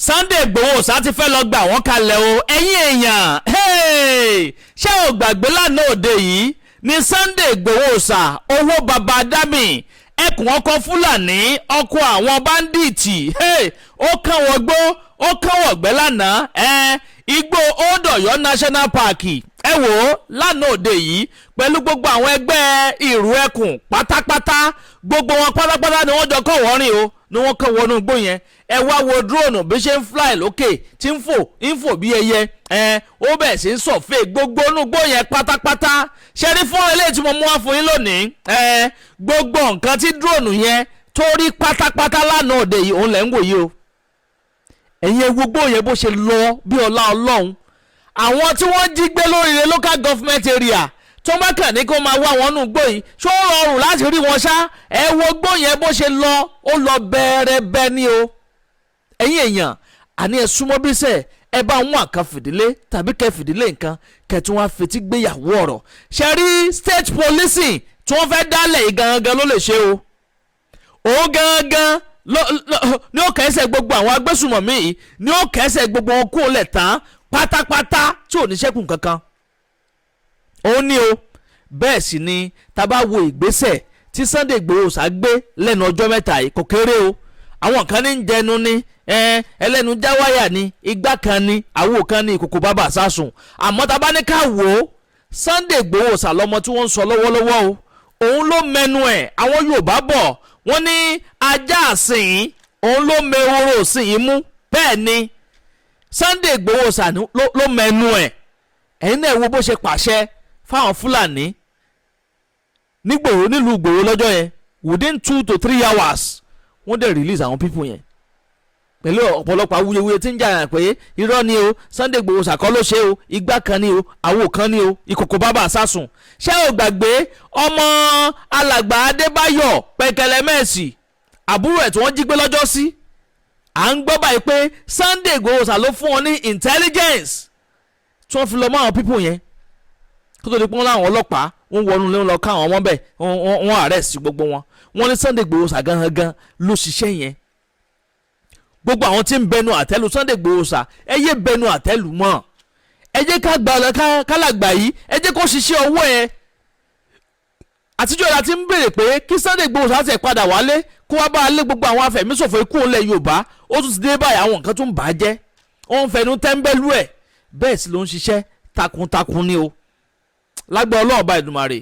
Sunday Igboho ṣá ti fẹ́ lọ gbà wọ́n kalẹ̀ o. Ẹ̀yin èèyàn, hey! Ṣé ò gbàgbé lánàá òde yìí ní Sunday Igboho ṣá, owó baba dami, ẹkùn ọkọ Fúlàní, ọkọ àwọn báńdíìtì, hey! Ó kàn wọ́n gbó, ó kàn wọ́n gbẹ́ lánàá ẹ igbó Old Ọ̀yọ́ National Park. Ẹ wò ó lánàá òde yìí pẹ̀lú gbogbo àwọn ẹgbẹ́ ìrù ẹkùn pátápátá, gbogbo wọn pátápátá ni wọ́n jọ kọ́ wọ́n rìn o, ni wọ́n kàn wọnú igbó yẹn. Ẹ wá wo drone bí ṣe ń fly lókè, tí ń fò, ń fò bí ẹyẹ. Ẹ ó bẹ̀ sí ń sọ̀fẹ́ gbogbo inú igbó yẹn pátápátá. Ṣe rí fún eléyìí tí mo mú wá fún yín lónìí, ẹ gbogbo nǹkan tí drone yẹn tó rí pátápátá lánàá òde yìí, òun lẹ̀ ń wò yìí o. Ẹ̀yin ẹ wo igbó yẹn bó ṣe lọ bí ọlá Ọlọ́run. Àwọn tí wọ́n jí gbé lóríire local government area tó bá kàn ní kó máa wá wọn nù gbó yìí, ṣó rọrùn láti rí wọn ṣá? Ẹ wo gbó yẹn bó ṣe lọ, ó lọ bẹ́ẹ̀rẹ́bẹ́ ní o. Ẹ̀yin èèyàn, àní ẹ súnmọ́ bí sẹ́ ẹ bá wọn àkàn fìdílé tàbí kẹ fìdílé nǹkan kẹtù wọn fetí gbéyàwó ọ̀rọ̀. Ṣe rí state policing tí wọ́n fẹ́ dálẹ̀ yìí gangan ló lè ṣe o. Òun gangan ní ó kẹsẹ̀ gbogbo àwọn agbésùmọ̀mí yìí, ní ó kẹsẹ̀ gbogbo wọn kó lẹ̀ tán pátápátá tí ò ní ṣẹ́kù kankan. Òun ní o. Bẹ́ẹ̀ sì ni tá bá wo ìgbésẹ̀ tí Sunday Igboho ṣá gbé lẹ́nu ọjọ́ mẹ́ta yìí, kò kéré o. Àwọn kan ní ń jẹnu ní ẹlẹ́nu jáwáyà ní igbá kan ní àwo kan ní ìkòkò bàbà sásùn. Àmọ́ tá bá ní ká wò ó, Sunday Igboho ṣá lọ́mọ tí wọ́n ń sọ lọ́wọ́lọ́wọ́ o, òun ló mẹnu ẹ̀. Àwọn Yorùbá bọ̀, wọ́n ní ajá àsìn òun ló mehoro òsìn yìí mú. Bẹ́ẹ̀ ni Sunday Igboho ṣá ló mẹnu ẹ̀. Ẹ̀yin náà wo bó ṣe pàṣẹ fáwọn Fúlàní nígbòho nílùú Ìgbòho lọ́jọ́ yẹn. Within 2 to 3 hours, wọ́n dẹ̀ release àwọn people yẹn pẹ̀lú ọ̀pọ̀lọpọ̀ awuyewuye tí ń jà yàn pé irọ́ ni o, Sunday Igboho ṣàkọ́ ló ṣe o, igbá kan ni o, àwo kan ni o, ìkòkò bàbà sásùn. Ṣé o gbàgbé ọmọ alàgbà Adébáyọ̀ Pẹ̀kẹ̀lẹ̀mẹ́sì, àbúrò ẹ̀ tí wọ́n jí gbé lọ́jọ́ sí? À ń gbọ́ báyìí pé Sunday Igboho ṣà ló fún wọn ní intelligence tí wọ́n fi lọ mọ́ àwọn people yẹn, kó tó di pọ́n láwọn ọlọ́pàá wọ́n wọnú lé lọ ká àwọn ọmọ bẹ́ẹ̀, wọ́n arrest gbogbo wọn. Wọ́n ní Sunday Igboho ṣà gangan ló ṣiṣẹ́ yẹn. Gbogbo àwọn tí ń bẹnu àtẹ́lu Sunday Igboho ṣà, ẹ yé bẹnu àtẹ́lu mọ́. Ẹ jẹ́ ká gba kálàgbà yìí, ẹ jẹ́ kó ṣiṣẹ́ ọwọ́ ẹ. Àtijọ́ la ti ń béèrè pé kí Sunday Igboho ṣà ti padà wálé, kó wá bá a lé gbogbo àwọn afẹ̀míṣòfò ikú ńlẹ̀ Yorùbá. Ó tún ti dé báyìí, àwọn nǹkan tó ń bà á jẹ́, ó ń fẹnu tẹ́ńbẹ́lú ẹ̀, bẹ́ẹ̀ sì ló ń ṣiṣẹ́ takuntakun ni o. Lágbà Ọlọ́run bá Èdùmàrè,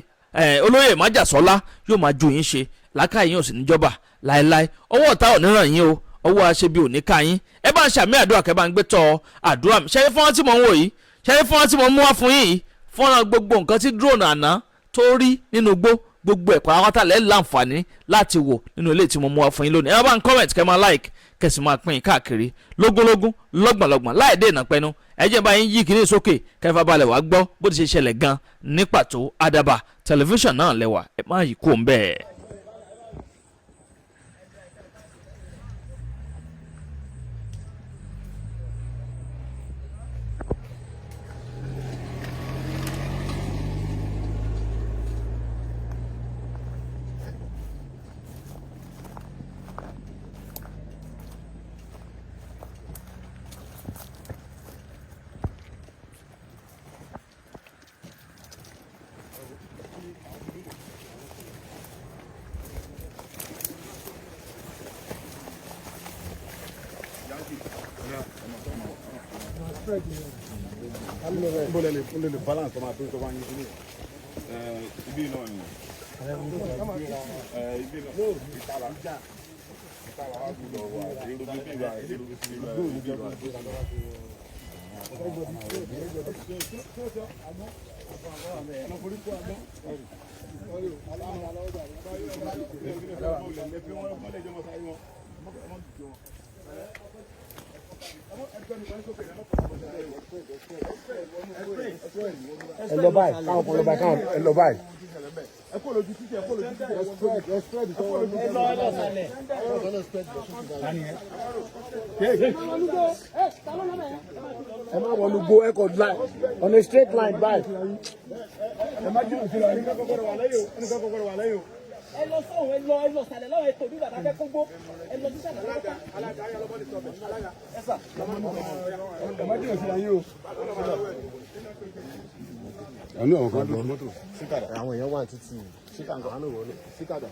olóyè májàsọ́lá yóò máa ju yín ṣe làákàyè yín ò sì níjọba láéláé. Ọwọ́ ọ̀tá ò ní ràn yín o, ọwọ́ aṣebi ò ní ká yín. Ẹ bá ń ṣàmì àdúrà, kẹ́ bá ń gbé tọ́ àdúrà mi. Ṣẹ́yìn fọ́nrán tí mò ń wò yìí, ṣẹ́yìn fọ́nrán tí mo mú wá fún yín yìí, fọ́nrán gbogbo nǹkan tí drone àná tó rí nínú igbó, gbogbo ẹ̀ pàápàá lẹ́ láǹfààní láti wò nínú ilé tí mo mú wá fún yín lónìí. Ẹ bá ń comment, kẹ́ máa like, kẹ́ sì máa pín in káàkiri lógúnlógún, lọ́gbọ̀nlọ́gbọ̀n, láì dé ìnà pẹ́nu. Ẹ jẹ́ bá yín yí kiri sókè kẹfà balẹ̀ wá gbọ́ bó ti ṣe ṣẹlẹ̀ gan ní pàtó. Àdàbà Tẹlifíṣàn náà lẹ́wà, ẹ má yí kó ń bẹ́ẹ̀. Bó lè lè balance tó máa tó máa yín sílẹ̀. Ibi náà ni, ibi náà ìtara ìtara wa gbọ́dọ̀ wà èrò bíbí wa, èrò bíbí wa, bíbí wa. Ẹ lọ báyìí, káwọn kan lọ báyìí, káwọn ẹ lọ báyìí. Ẹ kó lójú títì, ẹ kó lójú títì, ẹ spread, ẹ spread. Ẹ má wọnú gbó, ẹ kọ line on a straight line báyìí. Ẹ má jìnnà síra, ẹnìkan kọ́kọ́rọ́ wà lẹ́yìn o, ẹnìkan kọ́kọ́rọ́ wà lẹ́yìn o. Ẹ lọ sọ̀hún, ẹ lọ, ẹ lọ sàlẹ̀ lọ́wọ́, ẹ tó bí bàbá fẹ́ kógbó, ẹ lọ sí sàlẹ̀ lọ́wọ́. Ẹ sà. Ẹ má jìnnà sí ayé o. Àánú àwọn kan lọ. Àwọn èèyàn wà títì àánú wọlé. Síkàdà.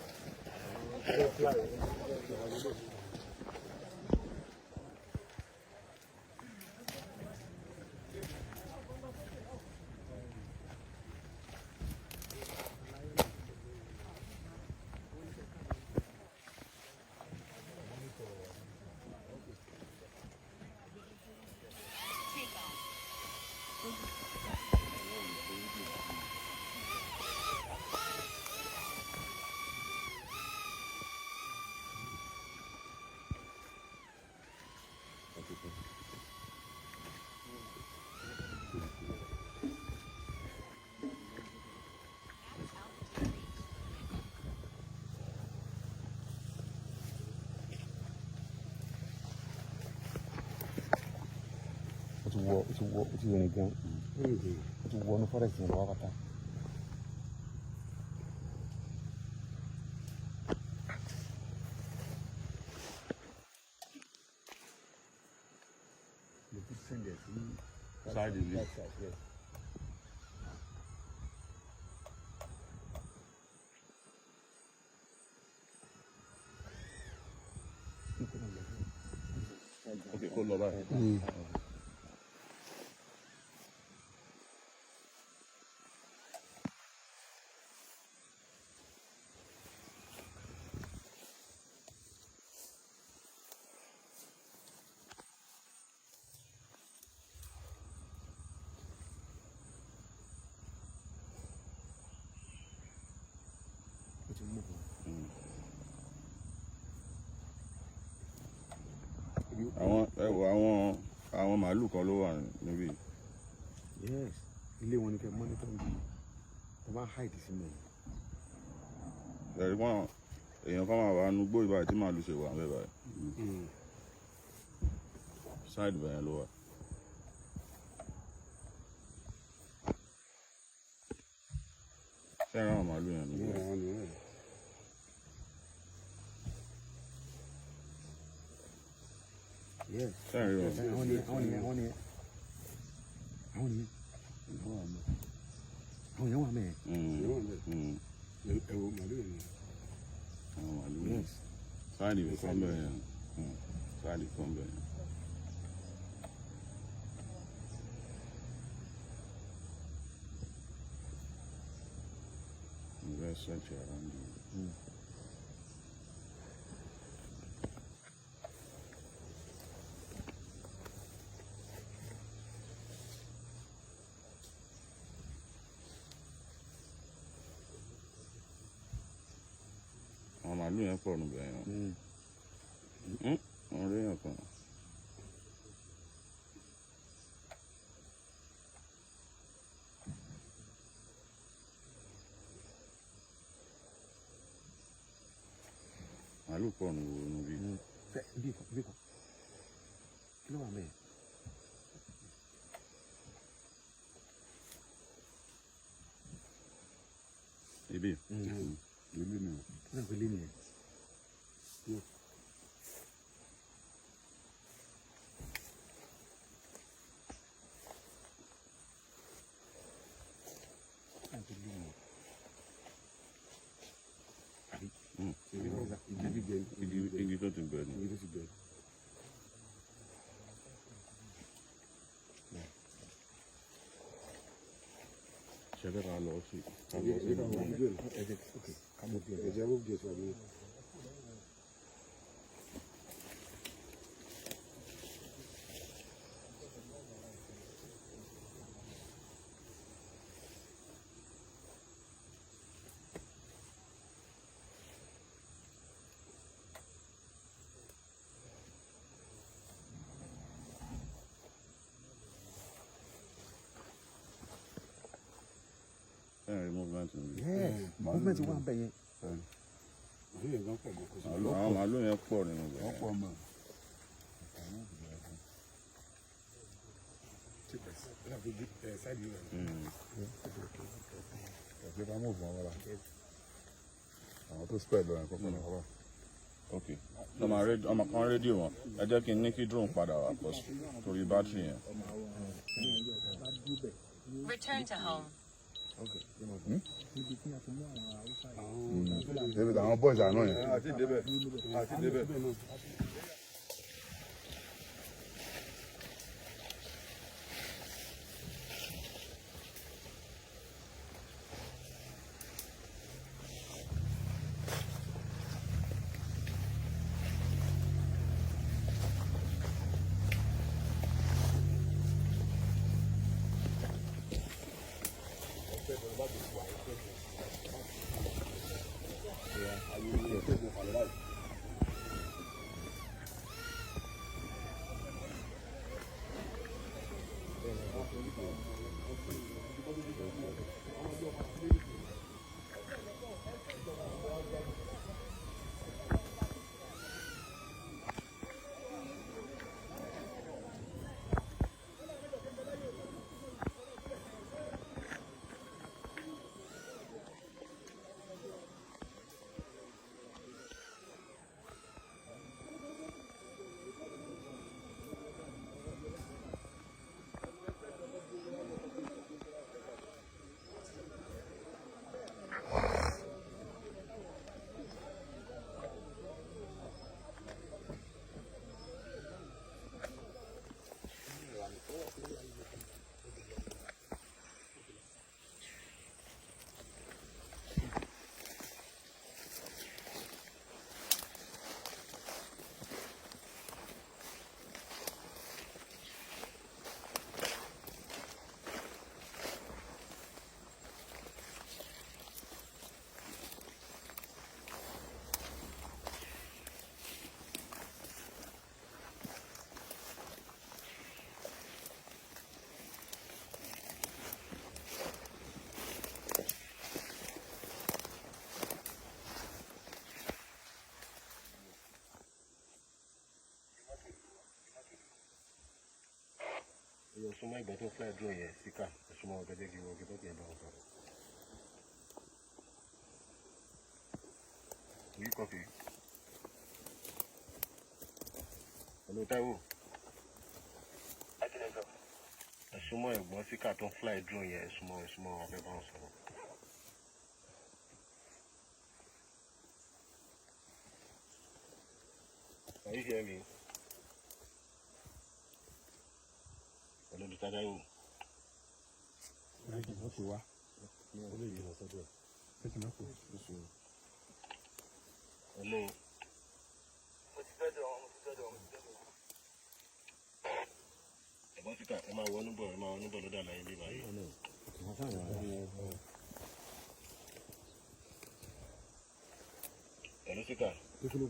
Ó ti wọ, ó ti wọ, ó ti rìn gan, ó ti wọ inú forest yẹn lọ́wọ́ pátá. Side ilé. Ok, kó lọ báyìí. Àwọn, ẹ wò, àwọn màálù kan ló wà níbí. Yes, ilé wọn ni kẹ́ monitor bí wọ́n bá hide sí mẹ́rin. Ẹ̀rí wọn, èèyàn kan máa wà nínú igbó ìbáyìí tí màálù ṣe wà ń bẹ̀ báyìí. Side bẹ̀yẹn ló wà. Ṣé ẹ rí àwọn màálù yẹn níbí? Yes. Ṣé ẹ rí wọn? Àwọn nìyẹn, àwọn nìyẹn, àwọn nìyẹn, àwọn nìyẹn, àwọn yẹn wà mẹ́ẹ̀. Ẹ wo màálù yẹn. Àwọn màálù yẹn. Side kan bẹ̀ yẹn. Side kan bẹ̀ yẹn. Mo fẹ́ search around you. Àwọn màálù yẹn pọ̀ níbẹ̀ yẹn. Wọ́n rí èèyàn kan. Màálù pọ̀ níbí. Fẹ́ bí kọ́, bí kọ́, kí ló wà mẹ́ẹ̀? Ibi. Ilé ni o. Kí ló ń pè lé nìyẹn? Kí ló ń pè lé nìyẹn? Àbí? Igi gbígbẹ. Igi tó ti bẹ̀ ni. Igi tó ti gbẹ. Ṣé fẹ́ ká lọ sí? Ká lọ sí Ẹ inú. Ẹ jẹ́, ok, ká mọ̀ bí ẹ. Ẹ̀jẹ̀ ló jẹ sọ̀rọ̀. Ṣé ẹ rí movement níbí? Yes, movement wà ń bẹ̀ yẹn. Màálù yẹn gan pọ̀ gan, kò sí. Àwọn màálù yẹn pọ̀ nínú ibẹ̀. Wọ́n pọ̀ mọ́. Ẹ̀jẹ̀ ká mọ̀ fún wa wá. Àwọn tó spread lọ yẹn kọ́kọ́ lọ wá. Ok, ọmọ rédíò, ọmọ kan rédíò wọn. Ẹ jẹ́ kí n ní kí drone padà wá pọ̀ torí bátìrì yẹn. Return to home. David, àwọn boys àná yẹn. Àti débẹ̀, àti débẹ̀. Ẹyọ súnmọ́ ìgbà tó fly drone yẹn síkà, ẹ súnmọ́ ọ̀gá, jẹ́ kí wọ́n kí tọ́kì ẹ̀ bá wọn sọ̀rọ̀. Do you copy? Hello, Taiwo. Ẹ súnmọ́ ẹ̀gbọ́n síkà tó fly drone yẹn, ẹ súnmọ́, ẹ súnmọ́, wọn fẹ́ bá wọn sọ̀rọ̀. Can you hear me? Hello, Mr. Taiwo. Wọ́n ti wá. Ó lè jìnnà sọ́dọ̀ ẹ̀. Ṣé ti máa kú? Hello. Ẹ̀gbọ́n síkà, ẹ máa wọnú bọ̀, ẹ máa wọnú bọ̀ lọ́dọ̀ àlàyé bí báyìí. Hello, síkà. Pé kí ló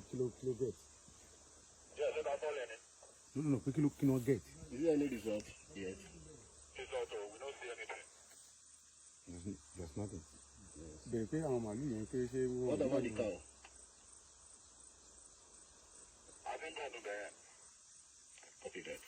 get? No, no, no, pé kí ló get? Is there any result yet? There's nothing. Bèrè pé àwọn màálù yẹn pé ṣé wọ́n. What about the cow? Copy that.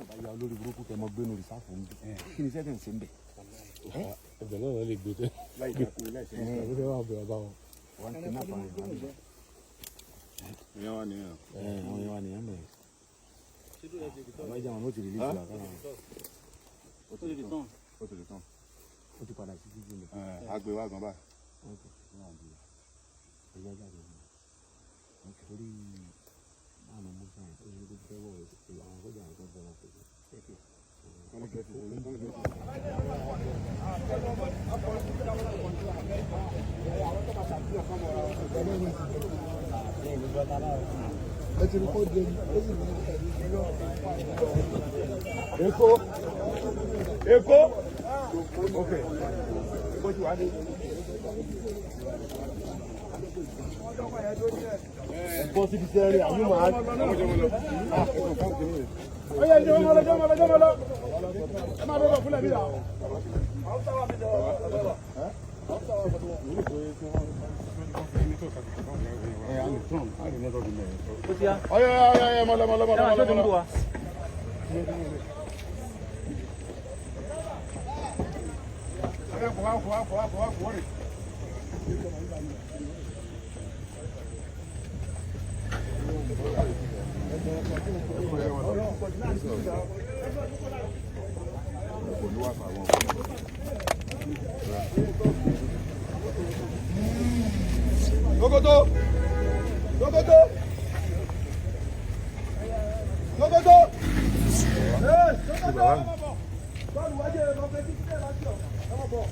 Bá ya olórí burúkú kẹ mọ gbénu rìsáàfù ń bẹ. Kí ni sẹ́tẹ̀ ń ṣe ń bẹ̀? Ẹbẹ̀ náà lè gbé tẹ. Láì dákú, láì ṣe é. Ẹ fẹ́ wà bẹ̀rẹ̀ bá wọn. Wọ́n ti náà fara ìwà níbẹ̀. Ìyẹn wà nìyẹn. Ẹ àwọn yẹn wà nìyẹn bẹ̀. Àwọn ìjà wọn ló ti rìlíìsì wa káwọn. Ó ti lè tán. Ó ti padà sí títí lọ. Ẹ á gbé wá gan báyìí. Ẹ̀yà jáde wọn. Torí àná Musa yẹn, ó ṣe kó fẹ́ wọ̀ àwọn sọ́jà yẹn tó fẹ́ wọn pẹ̀lú. Èkó. Èkó. Ok. Èkó ti wá dé. Bọ́ síbi sẹ́rin, àyùn máa. Ó yẹ jẹ́ wọn lọ, jẹ́ wọn lọ, jẹ́ wọn lọ. Ẹ máa bẹ̀rẹ̀ fúnlẹ̀ bí i. Ó ti yá. Ọyọ ọyọ ọyọ mọlọ mọlọ mọlọ Ẹ máa mọlọ ṣó tó ń mọlọ. bọ̀ wá. Sokoto! Sokoto! Sokoto! Ee, Sokoto! Bọ́ọ̀lù wájú ẹ̀ lọ fẹ́ títí ẹ̀ láti ọ̀ ẹ̀ wọ́n bọ̀.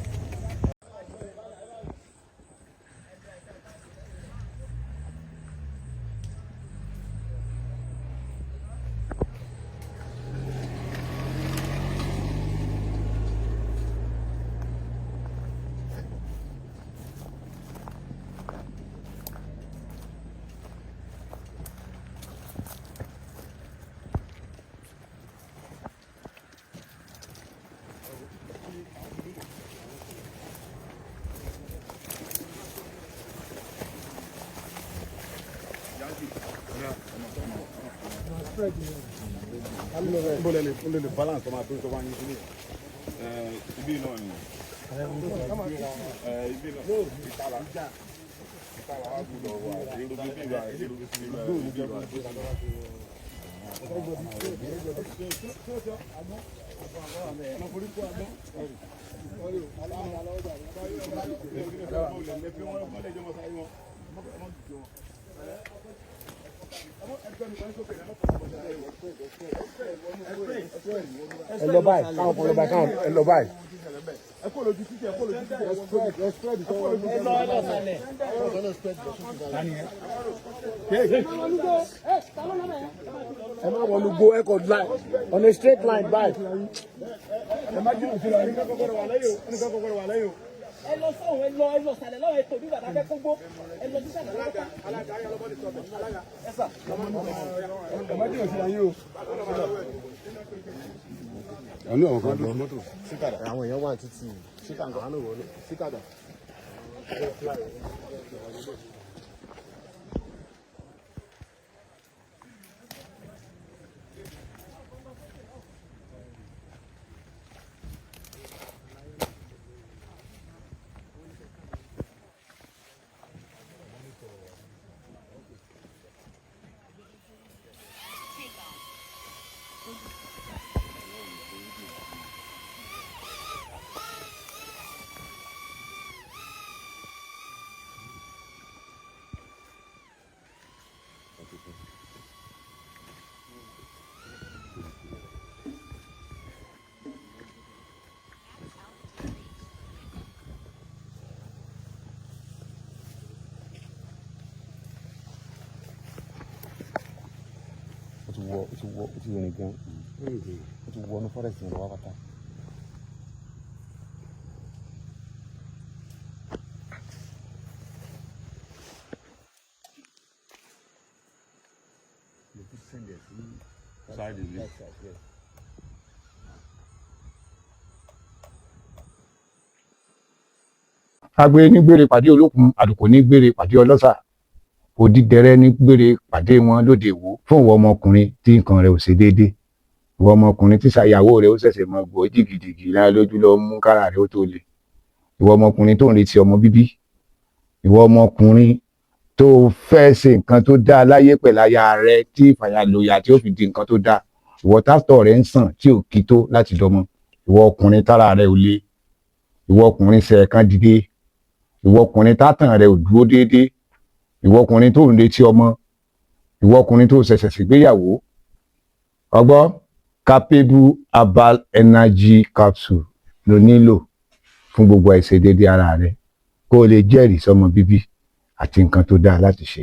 Bó lè lè balance ọmọ àti ìjọba yín sílẹ̀. Ibi náà ni. Ibi náà. Ìtara. Ìtara wa gbọ́dọ̀ wà. Èrò bíbí wa. Èrò bíbí wa. Ẹ lọ báyìí, káwọn kan lọ báyìí, káwọn ẹ lọ báyìí. Ẹ lọ ẹ lọ sàlẹ̀. Ẹ má wọnú gbó, ẹ kò line on a straight line báyìí. Ẹ lọ sọ̀hún, ẹ lọ ẹ lọ sàlẹ̀ lọ́wọ́ ètò bí bàtà fẹ́ kó gbó. Ẹ lọ sí sàlẹ̀ lọ́wọ́. Ẹ sà. Àní àwọn kan dúró mọ́tò. Àwọn èèyàn wà títì. Àwọn náà wọlé. Take off. Max altitude reached. Ó ti wọ, ó ti wọ, ó ti rìn gan. Ó ti wọ inú forest yẹn lọ wá pátá. Side ilé. Agbe ní gbére pàdé olókun, àlùkò ní gbére pàdé ọlọ́sà, òdìdẹrẹ́ ní gbére pàdé wọn lóde Ìwó. Fún ìwọ ọmọkùnrin tí nǹkan rẹ̀ ò ṣe déédé, ìwọ ọmọkùnrin tí ṣàyàwó rẹ̀ ó ṣẹ̀ṣẹ̀ mọ gbọ́ jìgìjìgì lára lójú lọ mú kára rẹ̀ ó tó le, ìwọ ọmọkùnrin tó ń retí ọmọ bíbí, ìwọ ọmọkùnrin tó fẹ́ ṣe nǹkan tó dáa láyé pẹ̀lú aya rẹ tí ìfàyàlòyà tí ó fi di nǹkan tó dáa, ìwọ tásítọ̀ rẹ̀ ń sàn tí ò kí tó láti dọmọ, ìwọ ọkùnrin tára rẹ̀ ò le, ìwọ ọkùnrin ṣẹ̀ẹ̀kan dìde, ìwọ ọkùnrin tátàn rẹ ò dúró déédéé, ìwọ ọkùnrin tó ń retí ọmọ, ìwọ ọkùnrin tó ṣẹ̀ṣẹ̀ ṣègbéyàwó, ọgbọ́ Capable Herbal Energy Capsule ló nílò fún gbogbo àìṣedéédéé ara rẹ kó o lè jẹ́rìí sọmọ bíbí àti nǹkan tó dáa láti ṣe.